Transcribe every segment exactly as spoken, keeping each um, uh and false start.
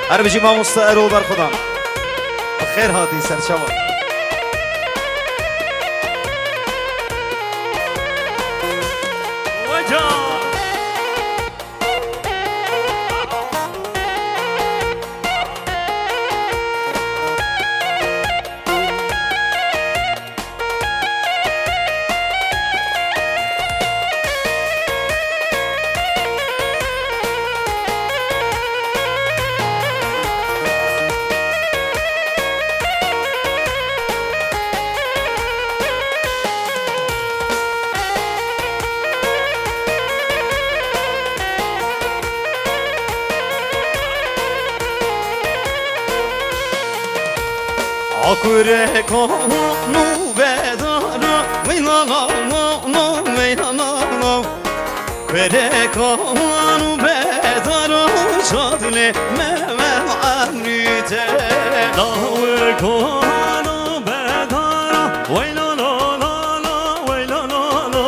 Her bijî mamoste Erol Berxwedan. Bi xêr hatî serçavan. Weca. Akurê kanu bedara, veyna la la la, veyna la la. Kurê kanu bedara, şadlê me ve emrî te. Dawê kanu bedara, veyna la la la, veyna la la.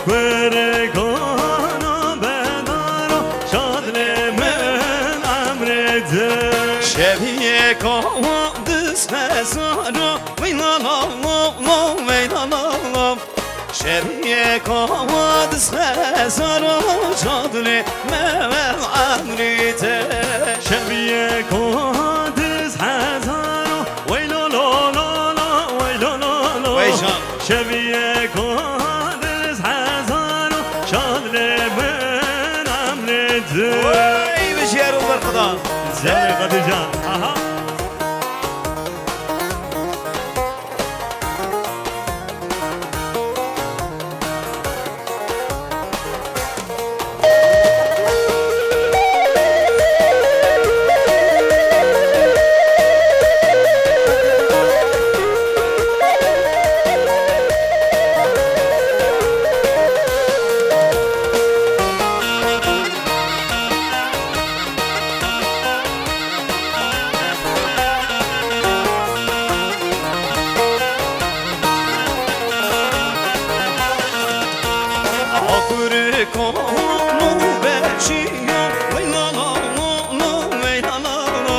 Kurê kana bedara, şad lê min emrê di. Şeviyê kawa diz hezara, veyna la la la, veyna la la. Şeviyê kawa diz hezara, şad lê me emrê te. Şeviyê kawa diz hezara, veyna la la la, veyna la la. Vey can. Şeviyê kawa diz hezar û şad lê min emrê di. Wey, bijî Erol Berxwedan. Canê Xedîcan. Aha. Akurê kanu beçiya, veyna la la la, veyna la la.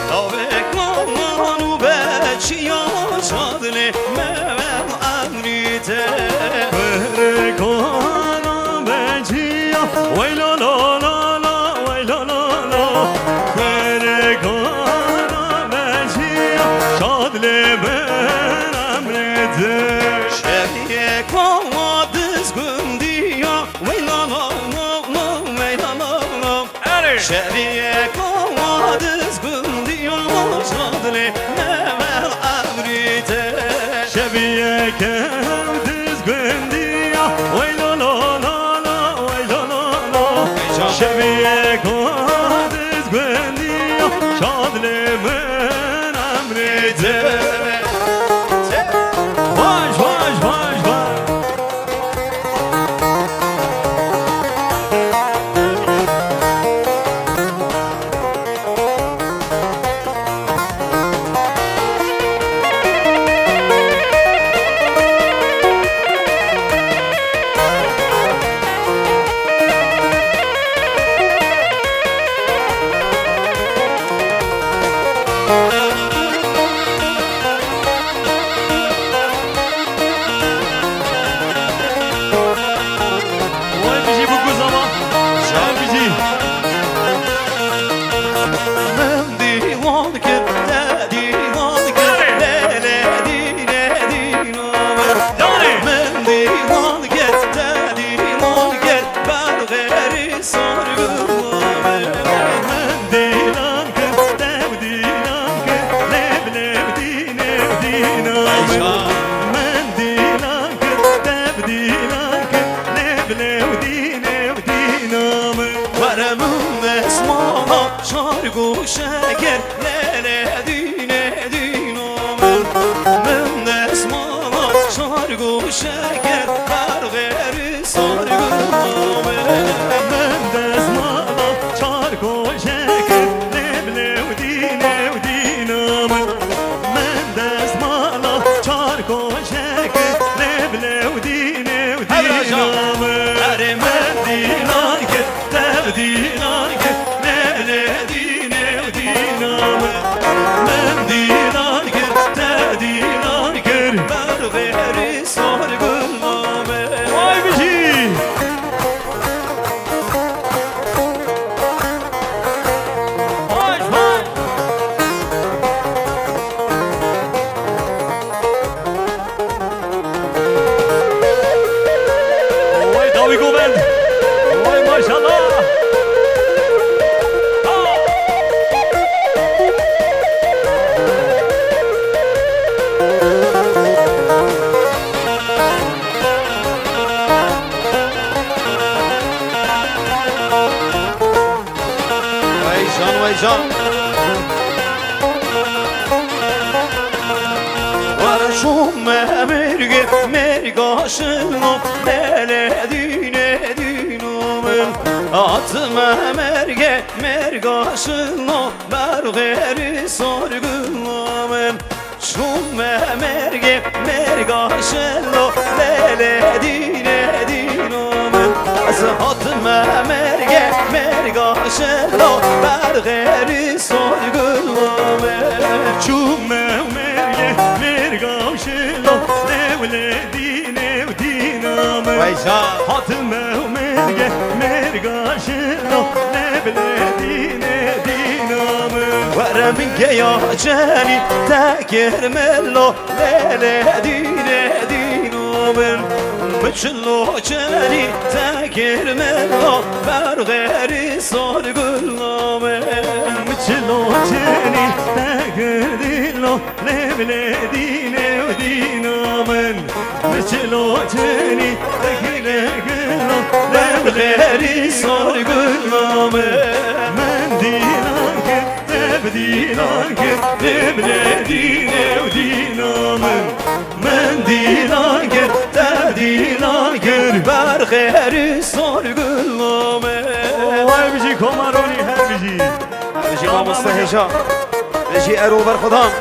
Dawê kanu beçiya, şad lê me ve emrî te. Kurê kanu beçiya, veyna la la la, veyna la la. Kurê kanu beçiya, şad lê min emrê di. Şeviyê kawa diz gundiya, veyna la la la, veyna la la. Erê. Şeviyê kawa diz gundiya, şad lê me ve emrî te. Şeviyê kew diz gundiya, veyna la la la, veyna la la. Vey can. Şeviyê kawa diz gundiya, şad lê min emrê di. Baş, baş, baş, baş. Vay bijî bu kuz ama. Şahin bijî. Min dîwan kir, te dîwan kir, lê lê dî lê dîno. Min dîwan kir, te dîwan kir, ber xêrî sor bû. Min dîlan kir, te dîlan kir, lê lê dî lê dîno. Min dîlan kir, te dîlan kir, lê lê dî lê dîno. Were min desmala şargo şeker, lê lê dî lê dîno. Min desmala şargo şeker, ber xêrî sor bû. Min desmala şargo şeker, lê lê dî lê dîno. Min desmala şargo şeker, lê lê dî lê dîno. Erê min dîlan kir, te dîlan kir, lê lê dî lê Govend. Vay maşallah. Vay can, vay can. Were şûme mêrgê, mêrga şilo, lele dîne dîno min. Hatime mêrgê, mêrga şilo, berxêrî sor gulo min. Şûme mêrgê, mêrga şilo, lele dîne dîno min. Ez hatime mêrgê, mêrga şilo, berxêrî sor gulo min. Şûme mêrgê, mêrga şilo, lewle dîne dîno min. Vay can. Hatime mêrgê, mêrga şilo, lewle dîne dîno min. Were min geya cenî, te kir melo, lele dîne dîno min. Miçilo çenî te kir melo, berxêrî sor gulo min. Miçilo çenî te kir dîlo, levle dîne dîno min. Miçilo çenî te kir gulo, berxêrî sor gulo min. Min dîna kir, te bi dîna kir, levle dîne dîno min. Min dîna kir, te dîna kir, berxêrî sor gulo min. Vay bijî Komaronî, her bijî. Her bijî mamoste hêja. Bijî Erol Berxwedan.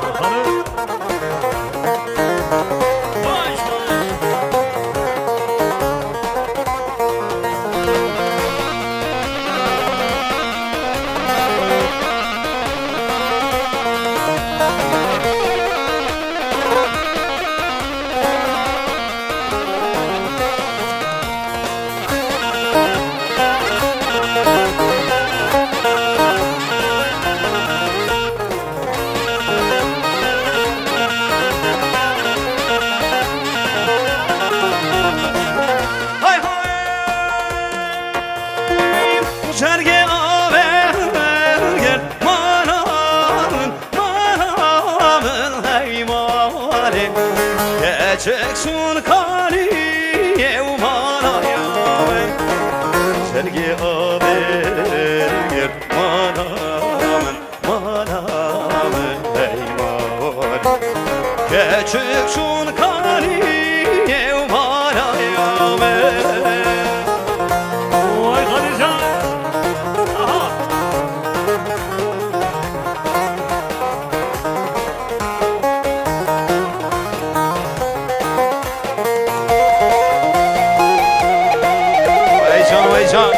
Hay hay! Çergê avê gel, mana min, mana min, hey malê. Keçik şûn kalî ew mana ya min. Çergê avê gel, mana min. Mana min hey mawar. Keçik şûn kanî ew mana ya min. Vay Xalîcan. Aha. Vay can, vay can.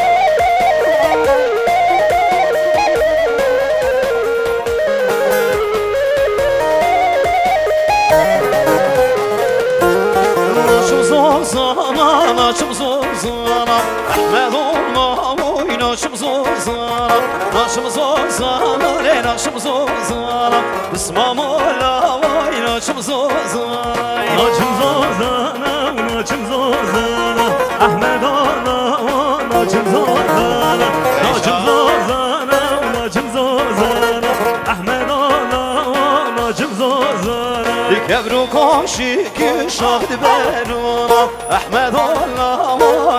Naçim zozana, naçim zozana, Ehmed olma oy, naçim zozana, naçim zozana, le naçim zozana. Bismam ola vay naçim zozay. Naçim zozana, naçim zozana. Ahmed ola naçim zozana. Naçim zozana, naçim zozana. Ahmed ola naçim zozana. Kevru koşi ki şahd berona. Ehmed ola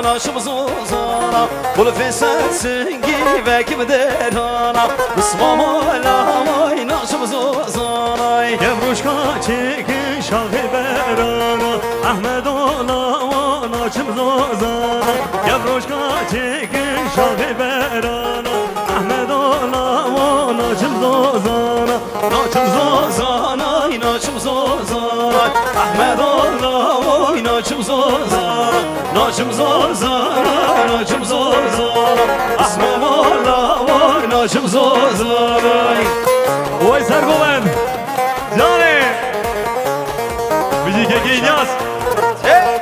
naçim zozana. Kulfê ser singî vekî bi derana. Bismam ola vay naçim zozanay. Kevroşka çêkin şaxê berana. Ehmed ola wa naçim zozana. Kevroşka çêkin şaxê berana. Ehmed ola wa naçim zozana. Naçim zozanay, naçim zozanay. Ahmed ola oy, naçim zozana. Naçim zozana, naçim zozana. Ahmed ola oy, naçim zozanay. Oy Sergoven. Canê. Bijî kekê İlyas. Hey.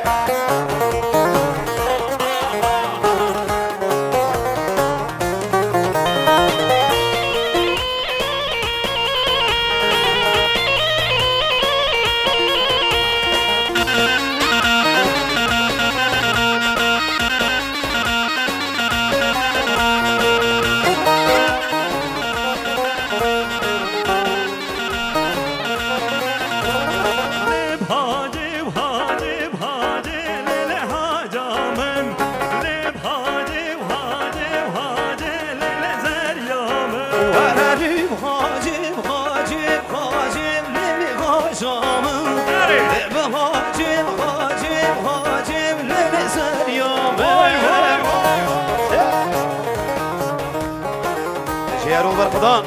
Berxwedan.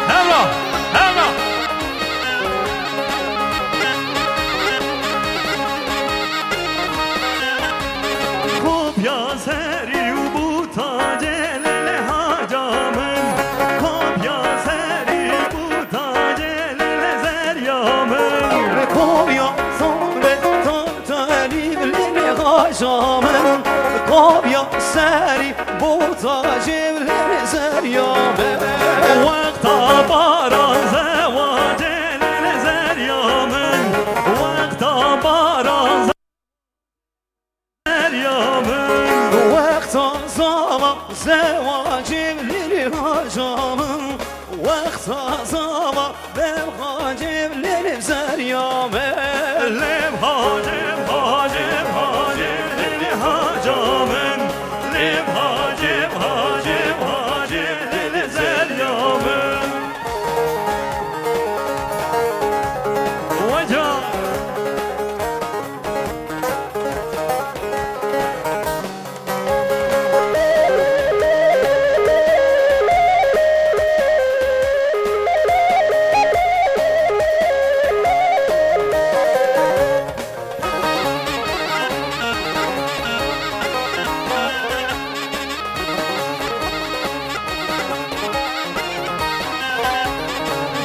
Hevra, hevra. Kopya serî û bûta celele haca min. Kopya serî bûta celele zerya min. Kopya sare ta Tenî bilênê xaşa min, kopya serî bota jêvlênê zerya min. Wexta baran zewacê lêlê zerya min. Wexta baran zerya min. Wexta zava zewacê lêlê xaşa min. Wexta zava Lêv hacê, lêv zerya me. Lêv hacê, hacê, hacê, lêv haca min. Lêv hacê, hacê, hacê, lêv zerya min. Weca.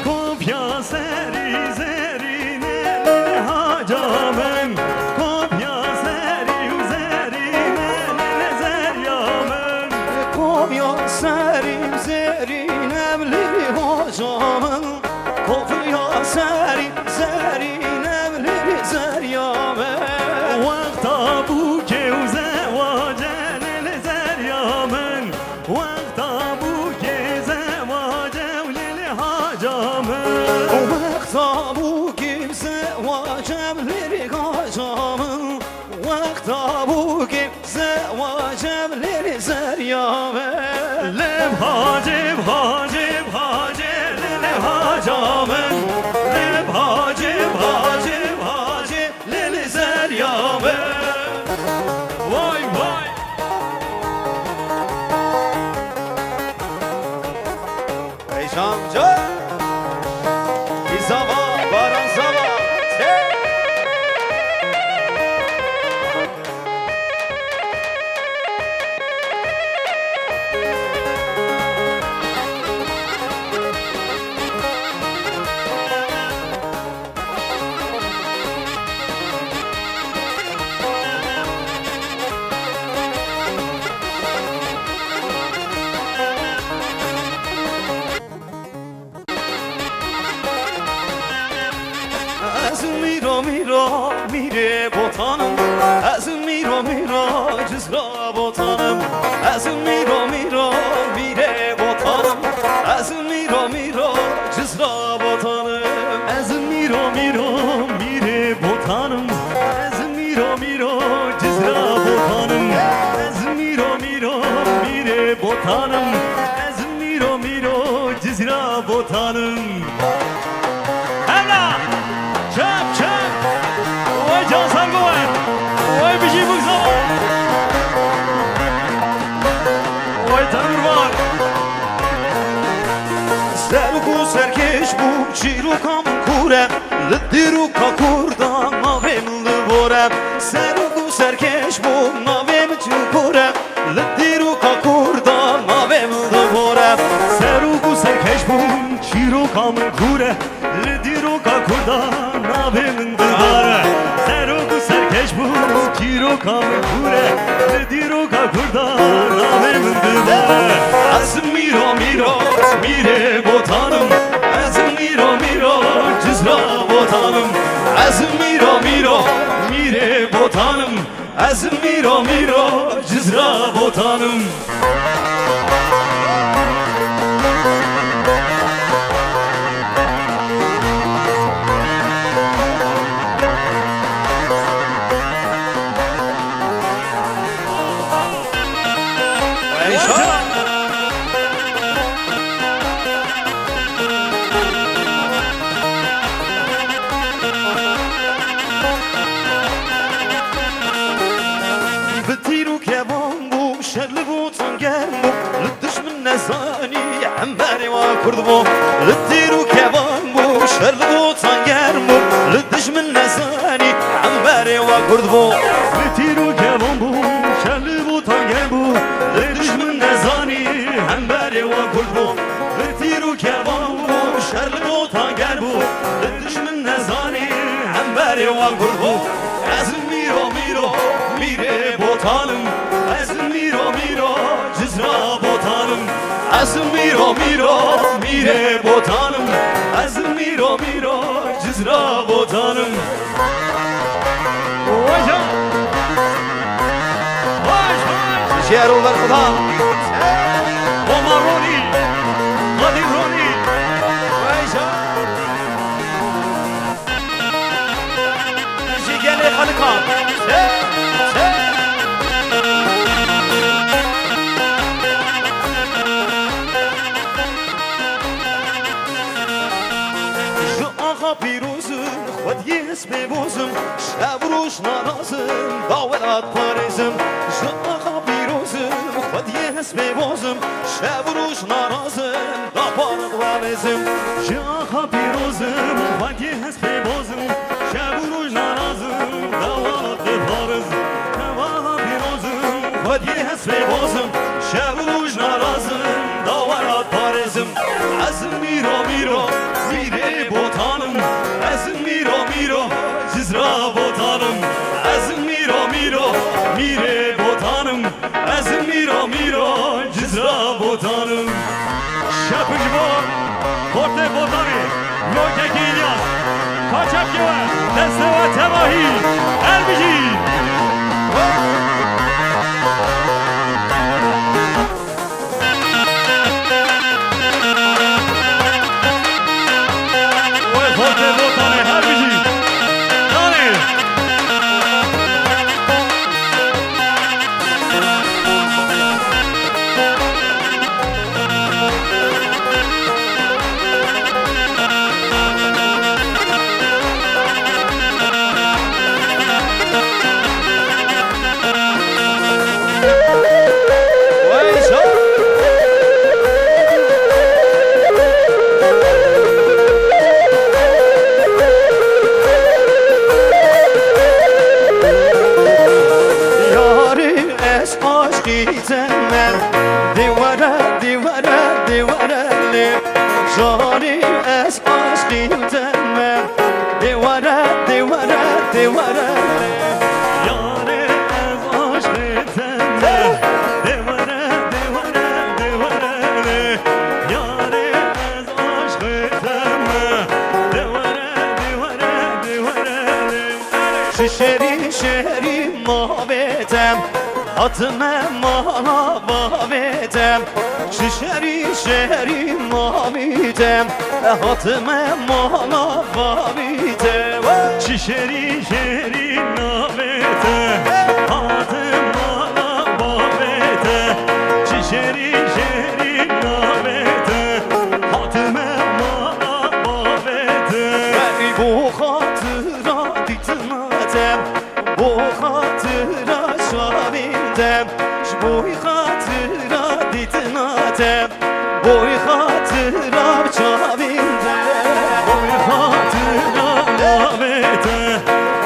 Kopya serî zerînê lê haca min. Kopya serî û zerînê lê zerya min. Kopya serî zerînê lê haca min. Kopya serî zerînê lê zerya min. Wexta bûkê û zewace lê zerya min. Wexta bûkê zewace û lêlê haca min. Wexta bûkê zewace û lêlê haca min. Wexta bûkê zewace û lêlê zerya min. Lêv hacê, hacê, hacê, lêlê haca min. Lêv hacê, hacê, hacê, Lêlê zerya min. Vay, vay. Ey can, can. Îzava, baran zava. Hey. Ez mîro mîro mîrê botanim. Ez mîro mîro cizra botanim. Ez mîro mîro mîrê botanim. Ez mîro mîro cizra botanim. Ez mîro mîro mîrê botanim. Ez mîro mîro cizra botanim. Ez mîro mîro mîrê botanim. Ez mîro mîro cizra botanim. Hevla! Çap çap! Vay can sango vay! Vay bijî bigzava! Vay tanur var! Serok û serkeş bû çîroka min kûr e, li dîroka Kurdan navê min li bor e. Serok û serkeş bû navê min çi kûr e, li dîroka Kurdan navê min li bor e. Serok û serkeş bû çîroka min kûr e, li dîroka Kurdan navê min dildar e. Serok û serkeş bû çîroka min kûr e, li dîroka Kurdan navê min dildar e. Ez mîro mîro mîrê botanim. Ez mîro mîro cizra botanim. Ez mîro mîro mîrê botanim. Ez mîro mîro cizra botanim. Kurd bû, li tîr û kevan bû, şer li botan germ bû, li dijmin nezanî, hemberê wa Kurd bû. Li tîr û kevan bû, şer li botan germ bû, li dijmin nezanî, hemberê wa Kurd bû. Li tîr û kevan bû, şer li botan germ bû, li dijmin nezanî, hemberê wa Kurd bû. Ez mîro mîro, mîrê botanim. Ez mîro mîro, Cizra botanim. Ez mîro mîro, mîrê botanim. Ez mîro mîro, Cizra botanim. Vaja! Vaja! Jêr û berxudan. Omar Ronî. Kadir Ronî. Vaja! Ji gelê xelkan. Se, se. Ji axa pîrozim, xwediyê ez pê bozim, şev û roj narazim, da welat parêzim. Ji axa pîrozim, xwediyê ez pê bozim, şev û roj narazim, da parêzim. Ji axa pîrozim, xwediyê ez pê bozim, şev û roj narazim, da welat parêzim. Ji axa pîrozim, xwediyê ez pê bozim, şev û roj narazim, da welat parêzim. Ez mîro mîro, mîrê botanim. Ez mîro mîro, Cizra botanim. Ez mîro mîro, mîrê botanim. Ez mîro mîro, Cizra botanim. Şepik ji bo Xortê Botanê, Lokekî İlyas. Kaçak kewe, destê we tevahî. Her bijî. Wê Xortê Botanê her bijî. Danê. Yarî ez aşqî te me, dê were, dê were, dê were lê. Yarî ez aşqî te me, dê were, dê were, dê were lê. Yarê ez aşqê te me, dê were, dê were, dê were lê. Yarê ez aşqê te me, dê were, dê were, dê were lê. Ji şerî şerî navê te, hatime mala bavê te. Ji şerî şerî navê te, hatime mala bavê te. Ji şerî şerî navê te, hatime mala bavê te. Ji şerî şerî navê te, hatime mala bavê te. Ey bo xatira dîtina te, bo xatira çavên te, ji bo xatira dîtina te, bo xatira çavên te, bo xatira navê te,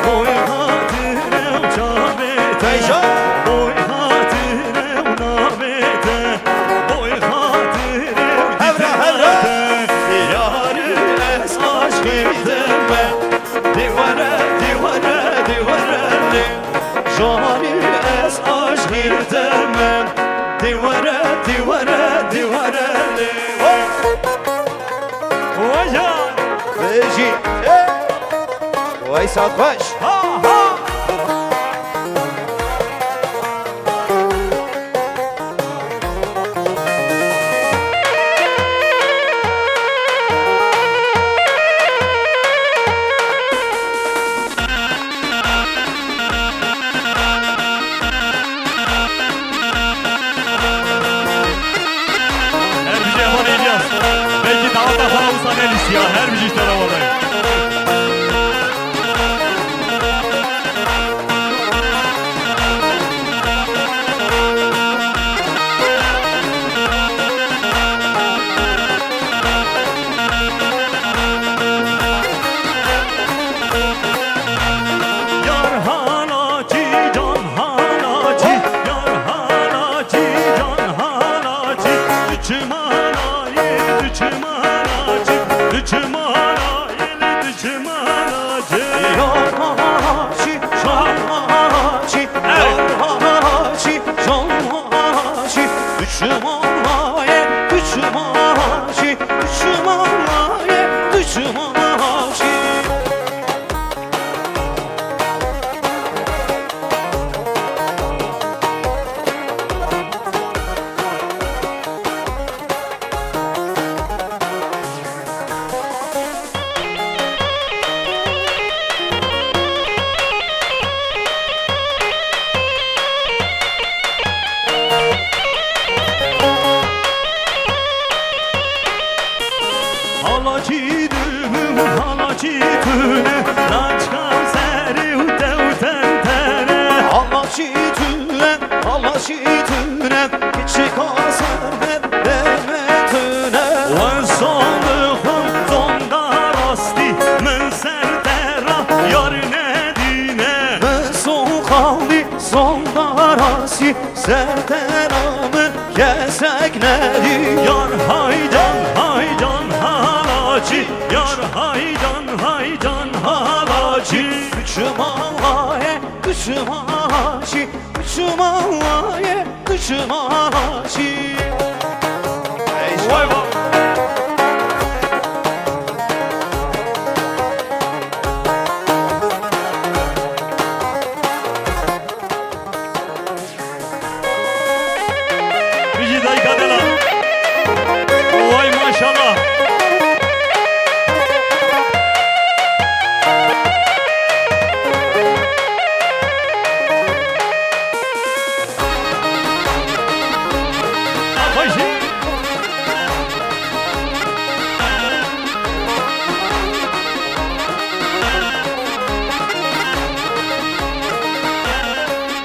bo xatira çavê te, bo xatira navê te, bo xatira dîtina te. Hevra, hevra. Yarî ez aşqê te me. Dê were, dê were, dê were lê. Janî ez aşqê te me. Dê were, dê were, dê were lê. Hop! Hocam! Bêjî. Hey! Wey saet xweş. Ha, ha! Her bijî Eman Elyas. Belkî daweta xwe wisa nelîstiya. Her bijî ji te re were. Yar Hacî, can Hacî, yar Hacî, can Hacî, düşman Hacî, düşman Hacî, düşman Hacî, düşman Hacî. Halacî dibim, halacî tune, naçka serê û tewten tere. Halacî tune, halacî tune, kiçika ser her deme tune. Wesal dixwim zonda rastî, min ser te ra yar nedîne. Min soxalî zonda rastî, ser te ra min kesek nedî. Yar haycan, haycan halacî, yar haycan, haycan halacî. Düşman Hacî, düşman Hacî, düşman Hacî, düşman Hacî. Vay vay. Bijî dayika dela. Vay maşallah. Apaşî.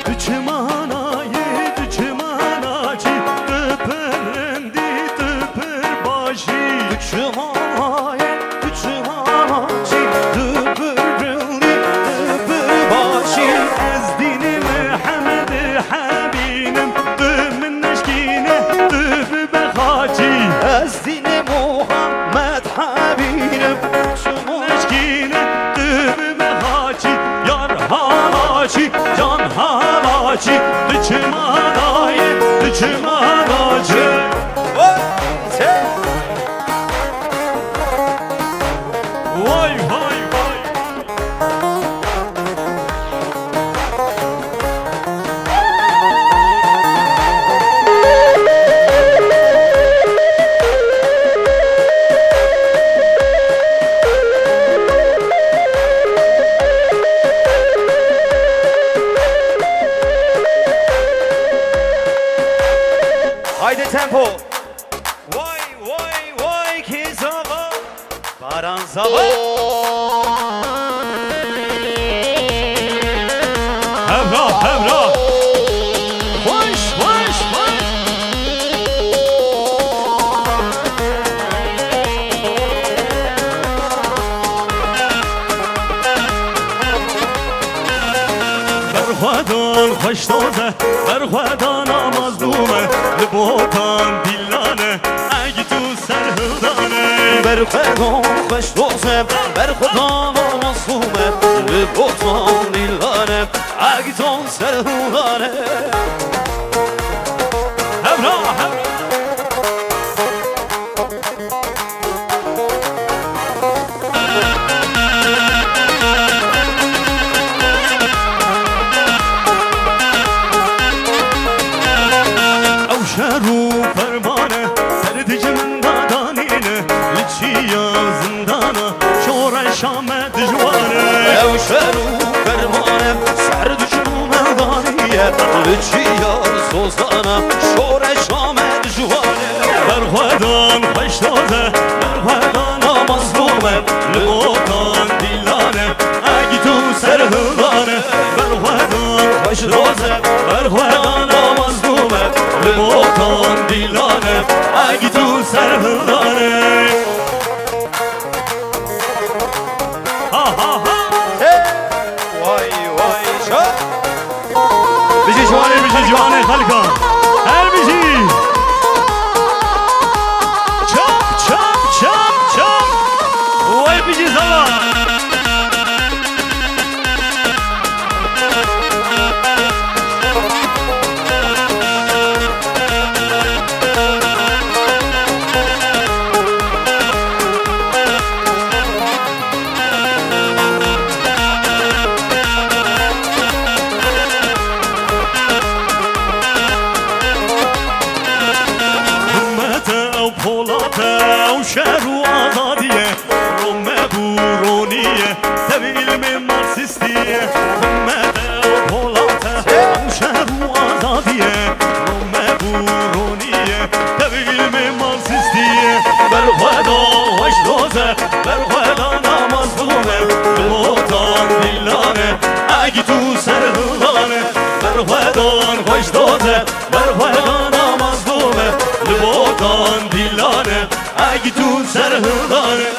Diçimana yê, diçimana çî, tu pir rindî, tu pir başî. Diçimana yê, diçimana çî, tu pir rindî, tu pir başî. Ez dînê Mihemedê hebînim, tu min neşkîne, tu bibe xaçî. Ez dînê Muhammed hebînim, tu min neşkîne, tu bibe xaçî. Yar halaçî, can halaçî, diçimana yê, diçimana çî. Vay, vay, vay. Haydi tempo. Vay, vay, vay, kê zava. Baran zava. Hevra, hevra. Xweş, xweş, xweş. Berxwedan xweş doze, berxwedana mazlûme, li botan dîlane, eg tu ser hildane. Berxwedan xweş doze, berxwedana mazlûme, li botan dîlane, eg tu ser hildane. Hevra, hevra. Ew şer û fermane ser dijmin de danîne, li çiya zindana şoreşa me dijwar e. Ew şer û fermane ser dijmin me danîne, li çiya zozana şoreşa me dijwar e. Berxwedan xweş doze, berxwedana mazlûme, li botan dîlane, eg tu ser hildane. Berxwedan xweş doze, berxwedana mazlûme, li botan dîlane, eg tu ser hildane. Ha, ha, ha. Hey! Vay, vay, çap! Bijî ciwanê, bijî ciwanê xelka. Her bijî. Çap, çap, çap, çap. Vay bijî zala. Îlmê Marsîstî, Mehmet û Polat e, ew şer û azadî ye, Rome û Ronî ye. Tev îlmê Marsîstî ye, berxwedan xweş doz e, berxwedan namaz dixwime, li botan dîlan e, egît û serhilan e, berxwedan xweş doz e, berxwedan namaz dixwime, li botan dîlan e, egît û serhilan e.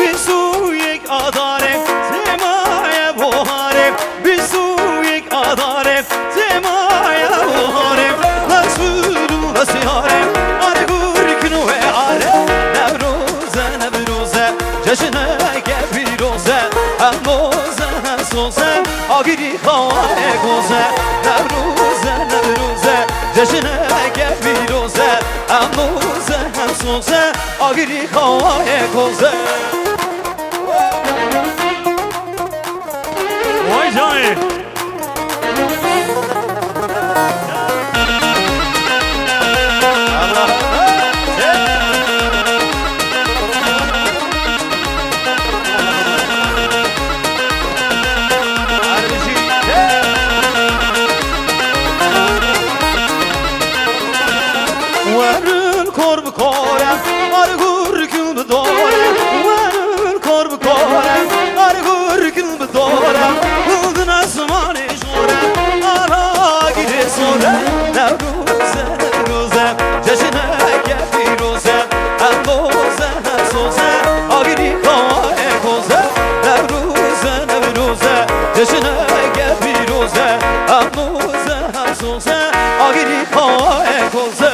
Bîst û yek Adarê, temaye boharê, bîst û yek Adarê, temaye boharê, mesûd û mesîharê, arê gurkin û ê arê, Newroz e, Newroz e, cejneke pîroz e, hem boz e, hem soz e, agirî xawayê goz e, Newroz e, Newroz e, cejneke pîroz e, hem boz e, hem soz e, agirî xawayê goz e. Vay canê. Werin kor bi kor e, arê gurkin bi dor e. Werin kor bi kor e, arê gurkin bi dor e. Hildin esmanê jor e, ala girê sor e. Newroz e, Newroz e, cejneke pîroz e. Hem boz e, hem soz e, agirî xawayê goz e. Newroz e, Newroz e, cejneke pîroz e. Hem boz e, hem soz e, agirî xawayê goz e.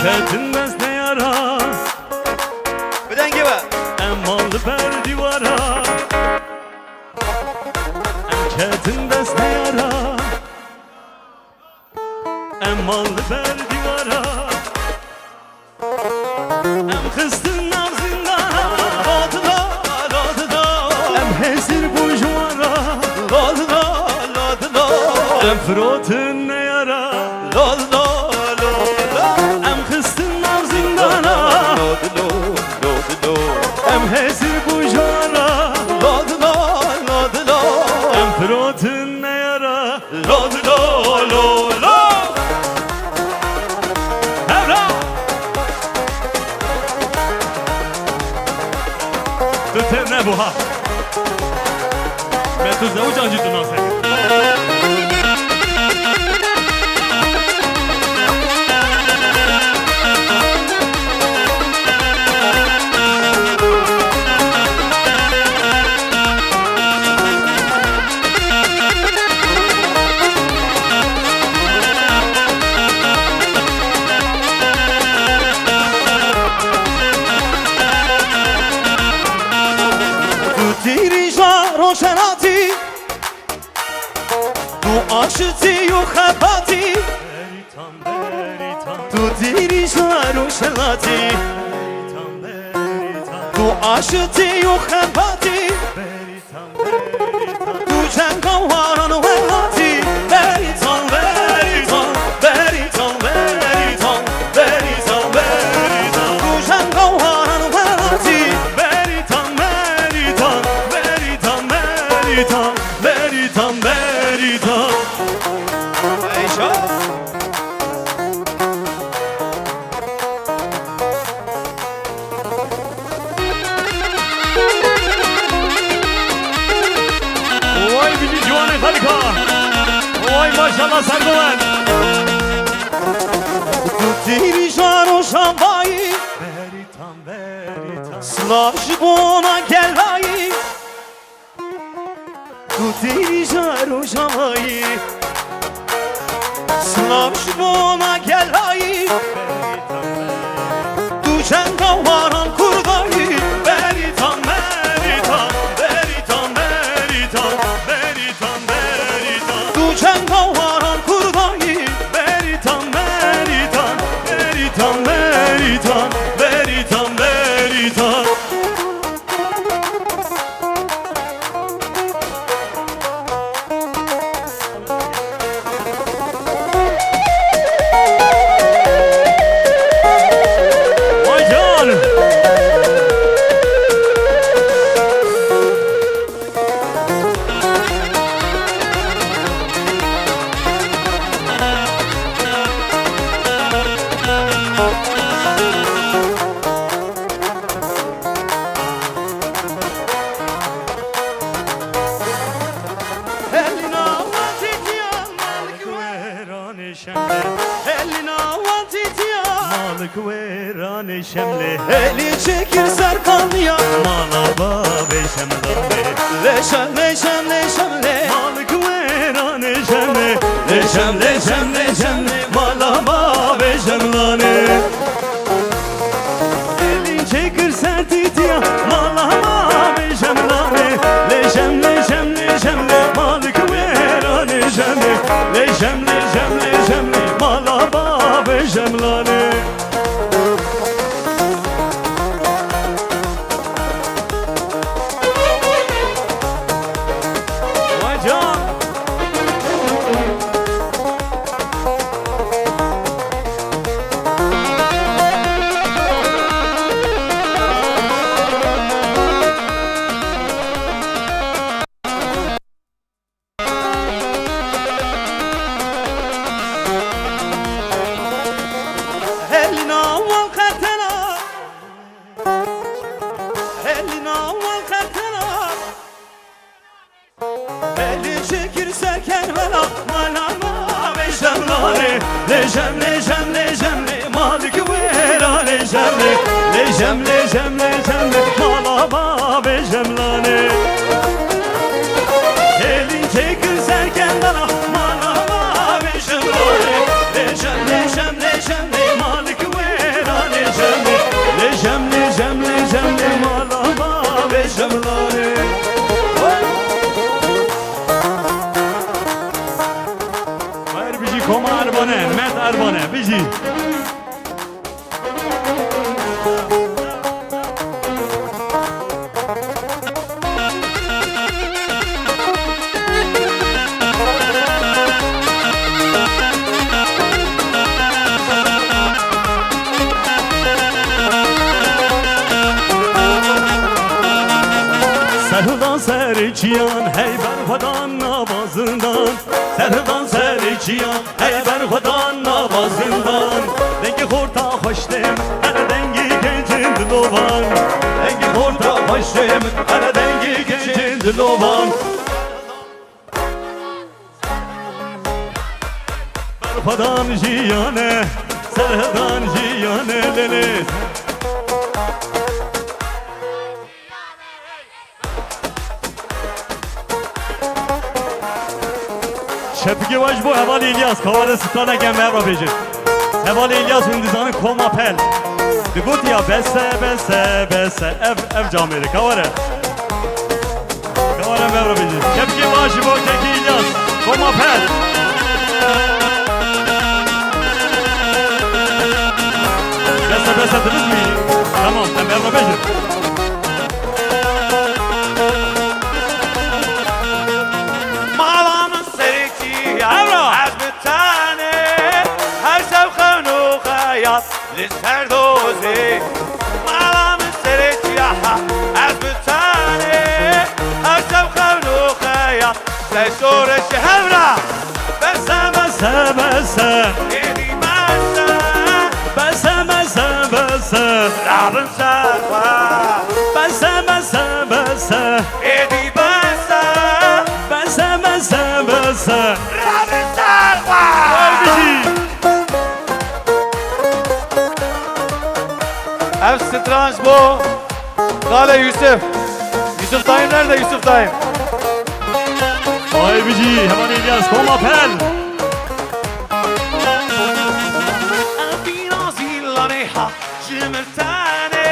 Ketin dest neyara. Bi dengê we. Em mal li ber dîwara. Em ketin dest neyara. Em mal li ber dîwara. Em xistin nav zindana. Lo dilo, lo dilo. Em hêsir bûn ji wan re. Lo dilo, lo dilo. Em firotin neyara. Lo dilo, lo dilo. Em xistin nav zindana. Lo dilo, lo dilo. Em hêsir bûn ji wan re. Lo dilo, lo dilo. Em firotin neyara. Lo, lo, lo, lo. Hevra. Tu têr nebû ha. Me tu zewcan jî tu nas nekir. Tu tîrîja roşenatî, tu aşitî û xebatî. Tu tîrîja roşenatî, tu aşitî û xebatî. Tu cenga waran welatî, Beritan, Beritan, Beritan, Beritan, Beritan, Beritan. Tu cenga waran welatî, Beritan, Beritan, Beritan, Beritan, Beritan, Beritan. Eyşa. Vay bizi ciwanê xelka. Vay maşallah serdoven. Tu tîrîja roşanbayî. Silav ji bona gelayî, tu tîja rojavayî. Silav ji bona gelayî, tu çenda waran kurdayî. Berîtan, berîtan, berîtan, berîtan, berîtan. Tu çend waran kurdayî, berîtan, berîtan, berîtan, berîtan, berîtan, berîtan. Vay can! Elina wetîtiya malik wêranê şemlê. Elina wetîtiya malik wêranê şemlê. Elî çekir ser kaniya mala bavê şemlanê. Lê şemlê, şemlê, şemlê. Malik wêranê şemlê. Lê şemlê, şemlê, şemlê. Mala bavê şemlanê. Elî çekir ser tîtiya mala bavê şemlanê. Lê şemlê, şemlê, şemlê. Malik wêranê şemlê. Lê şemlê, şemlê, şemlê. Mala bavê şemlanê. Vay can! Helîna wan qertena. Helîna wan qertena. Elî çekir ser Kerbela, mala bavê şemlanê. Lê şemlê, şemlê, şemlê, malik wêranê şemlê. Lê şemlê, şemlê, şemlê, mala bavê şemlanê. Elî çekir ser Kerbela, mala bavê şemlanê. Lê şemlê, şemlê, şemlê, malik wêranê şemlê. Lê şemlê, şemlê, şemlê, mala bavê şemlanê. Xêr bijî Koma Erbane, Met Erbane, bijî. Serhildan serê çiyan, hey berxwedan nava zindan. Serhildan serê çiyan, hey berxwedan nava zindan. Dengê xorta xweş tê min, here dengê gencên dilovan. Dengê xorta xweş tê min, here dengê gencên dilovan. Berxwedan jiyan e, serhildan jiyan e, lê lê. Şepikê we ji bo hevalê Îlyas, ka we re straneke em hev re bêjin. Hevalê Îlyas hûn dizanin Koma Pel. Digot ya bes e, bes e, bes e. Ev, ev camêrê. Ka we re. Ka we re em hev re bêjin. Şepikê baş ji bo kekî Îlyas. Koma Pel. Bes e, bes e, dilizmî. Tamam, em hev re bêjin. Mala min serê çiya, Evra! Ez bi tenê, her şev xewn û xeyal li ser dozê. Mala min serê çiya, ez bi tenê, her şev xewn û xeyal. Ser şoreşê hev re. Bes e, bes e, bes e. Êdî bes e. Bes e, bes e, bes e. Rabin ser xwe. Bes e, bes e, bes e. Êdî bes e. Bes e, bes e, bes e. Rabin ser xwe. Ev stran ji bo Xale Yusuf. Yusuf Daim nerede Yusuf Daim? Ay bijî, hevalê Îlyas, Koma Pel. Evîna zîlanê ha ji mirtanê,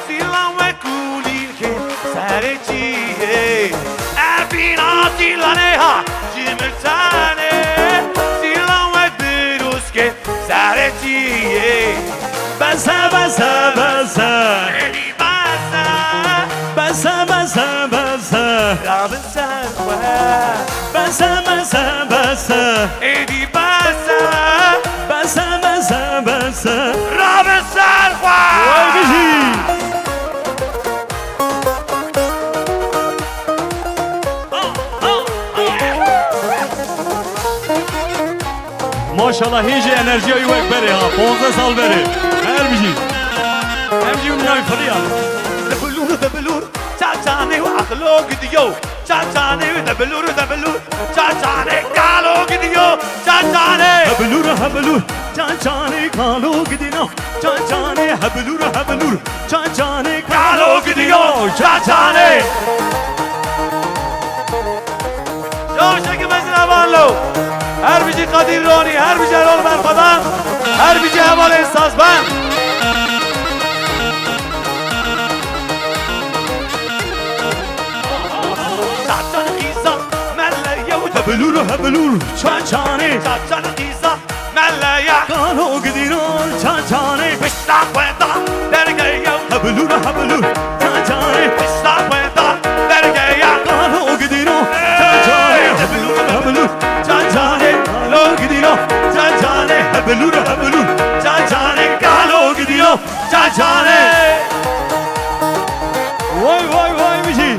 zîlan wek kulîlkên serê çiyê. Evîna zîlanê ha ji mirtanê, zîlan wek birûskên serê çiyê. Bese, bese, bese. Êdî bese. Bese, bese, bese. Rabin ser xwe. Bese, bese, bese. Êdî bese. Bese, bese, bese. Rabin ser xwe. Wey bijî. Maşallah, hê jî enerjiya wî wek berê ha, ponzdeh sal berê. Her bijî. Em jî wî navî firî ya. Debilûr, debilûr, çaçanê û aqlo gidiyo. Çaçanê, debilûr, debilûr, çaçanê, kalo gidiyo. Çaçanê. Hebilûr, hebilûr, çaçanê, kalo gidino. Çaçanê, hebilûr, hebilûr, çaçanê, kalo gidiyo. Çaçanê. Coşek mezin hevallo. Her bijî Kadir Ronî, her bijî Erol Berxwedan, her bijî hevalên sazbend. Çaçan qîza mele yew. Hebilûr, hebilûr, çaçanê. Çaçan qîza meleya. Kalo gidîno çaçanê. Pişta xwe da dergeya. Hebilûr, hebilûr, çaçanê. Pişta xwe da dergeya. Kalo gidîno çaçanê. Hebilûr, hebilûr, çaçanê. Kalo gidîno çaçanê. Hebilûr, hebilûr, çaçanê. Kalo gidîno çaçanê. Vay, vay, vay, bijî.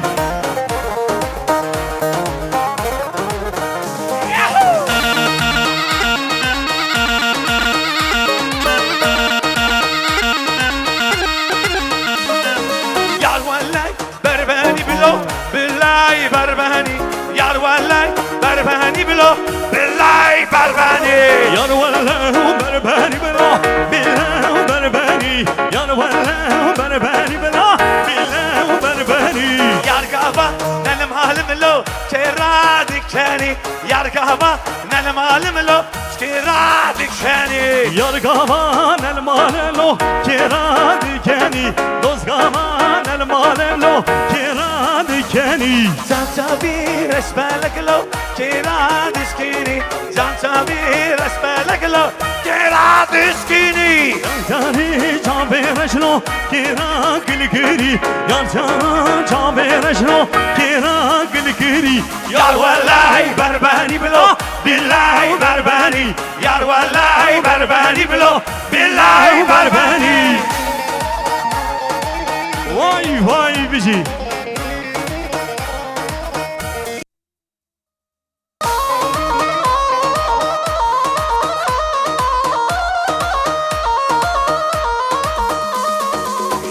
Yar welay berbenî bilo, bilay berbenî. Yar welay berbenî bilo, bilay berbenî. Yar welay berbenî bilo, bilay berbenî. Yar welay berbenî bilo, bilay berbenî. Yar gava nelim halim lo. Kêra dikenî, yar gava nelim halim lo, kêra dikenî. Yar gava nelim halim lo, kêra dikenî. Dost gava nelim halim lo, kêra dikenî. Çaçavî reş belek lo, kêra dişkînî. Can çavî reş belek lo, kêra dişkînî. Can çavî çavê reş lo, kêra gilgirî. Yar can çavê reş lo, kêra gilgirî. Yar welay berbenî bilo, bilay berbenî. Yar welay berbenî bilo, bilay berbenî. Vay vay bijî.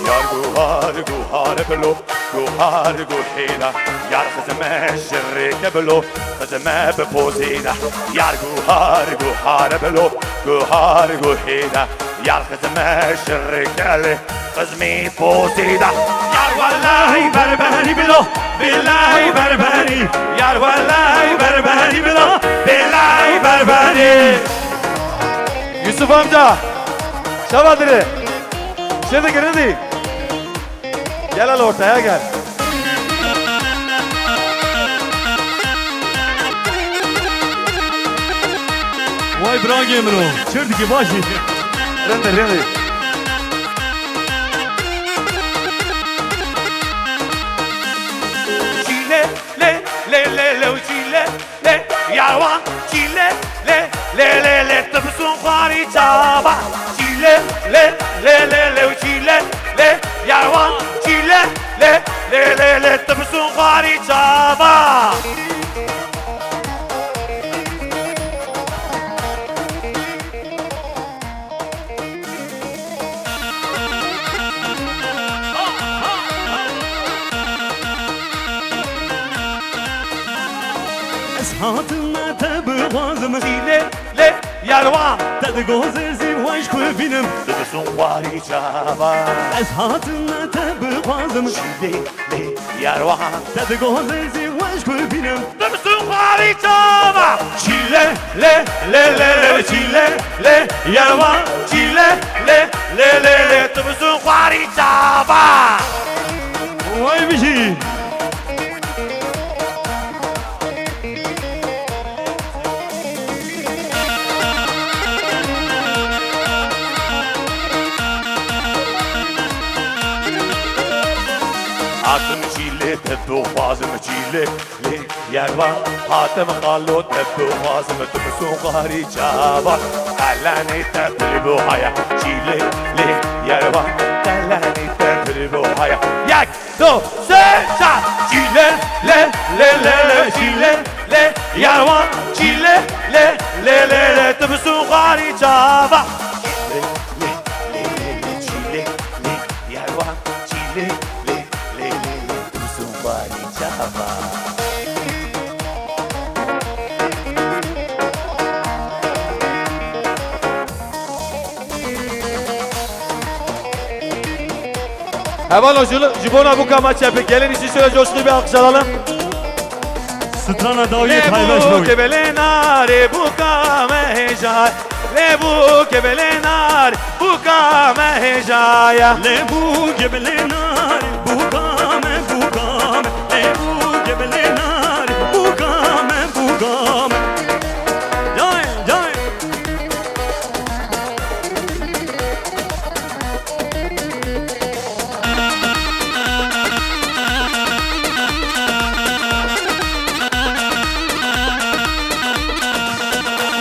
Yar guhar guhar bilo, guhar guhêda. Yar xizme şirreke bilo, xizme bi pozêda. Yar guhar guhar bilo, guhar guhêda. Yar xizme şirreke li. Xizmî pozî da. Yar welay berbenî bilo, bilay berbenî. Yar welay berbenî bilo, bilay berbenî. Yusuf amca, şeva dire. Şevi giridi. Gel hele ortaya gel. Vay birangê min o. Çir dikî baş î. Rindî, rindî. Çîle, lê, lê, lê, lê, çîle, lê, yarwan, çîle, lê, lê, lê, lê, tu bi sun xwarî çava. Çîle, lê, lê, lê, lê, çîle, lê, yarwan, çîle, lê, lê, lê, lê, tu bi sun xwarî çava. Ez hatime te bixwazim. Çîle, lê, yarwan. Te digozê zî vay Ku bînim, dibisûn xwarî çava. Ez hatim te bixwazim. Şîlê lê yerwan. Te digozê zî weş ku bînim. Dibisûn xwarî çava. Şîlê lê lê lê lê, şîlê lê yerwan. Şîlê lê lê lê lê, dibisûn xwarî çava. Way bijî. Hatim çîlê te bixwazim çîlê lê yerwa. Hatim xalo te bixwazim tu bisûn xwarî çava. Qelenê te pir bû haya çîlê lê yerwa. Qelenê te pir bû haya. Yek! Du, sê, çar. Çîlê, lê, lê, lê, lê, çîlê, lê, yarwan, çîlê, lê, lê, lê, lê, tu bisûn xwarî çava. Lê, lê, lê, lê, lê, çîlê, lê, yarwan, çîlê, lê, lê, lê, lê, tu bisûn xwarî çava. Hevalno, ji, ji bona bûka me çepik. Gelin için şöyle coşkulu bir alkış alalım. Strana dawiyê Lê paylaşma bûk wî. Belê narê bûka me hêja. Lê bûk belê nar bûka me hêja ya. Lê bûk belê nar bûka me, bûka me. Lê bûk belê nar bûka me, bûka me. Cay, cay.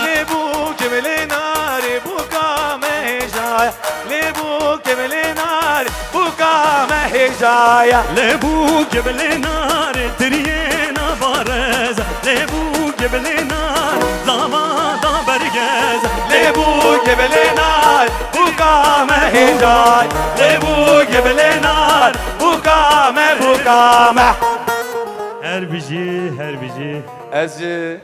Lê bûk belê narê bûka me hêja ya. Lê bûk belê narê bûka me hêja ya. Lê bûk belê narê tiriyê nava reza. Lê bûk belê nar zava da bergeza. Lê bûk belê nar bûka me hêja ya. Lê bûk belê nar bûka me, bûka me. Her bijî, her bijî. Ez jî